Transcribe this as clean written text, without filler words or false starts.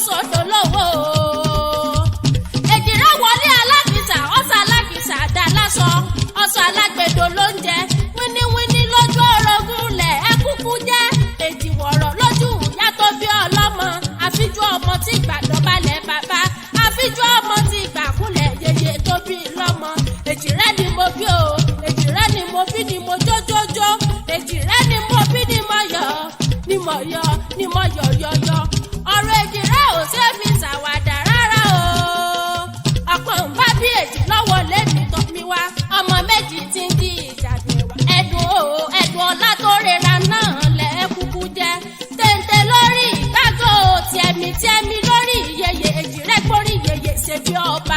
sọ̀dọ̀ lọ́wọ́ o. Èjìrẹ́ wọlé alákìsà, ọ̀sà alákìsà dá lásọ, ọ̀sọ̀ alágbèdò ló ń jẹ, wíníwíní lójú orogún lẹ̀ ẹ kúkú jẹ́, èjì wọ̀rọ̀ lójú ìyá tó bí ọlọ́mọ, àfijú ọmọ tí gbàdọ̀balẹ̀ bàbá, àfijú ọmọ tí gbàkúnlẹ̀ yeye tó bí lọ́mọ. Èjìrẹ́ ni mo bí o, èjìrẹ́ ni mo bí ni mo jójójó, èjìrẹ́ ni mo bí ni mo yọ̀, ni mo yọ̀, ni mo yọ̀ yọ̀yọ̀. Ọ̀rọ̀ èjìrẹ́ ò ṣe fi ṣàwàdà rárá o. Ọ̀pọ̀ ń bá bí èjì lọ́wọ́ lẹ́mi tó mi wá. Ọmọ méjì ti ń di ìjàdùn ẹ̀wà. Ẹ̀dùn o, ẹ̀dùn ọ̀la tó rera náà lẹ̀ kúkú jẹ́. Téńté lórí ìgbàgbọ́ tiẹ̀mí tiẹ̀mí lórí ìyẹyẹ èjì rẹ̀ gbórí yẹyẹ ṣe bí ọba.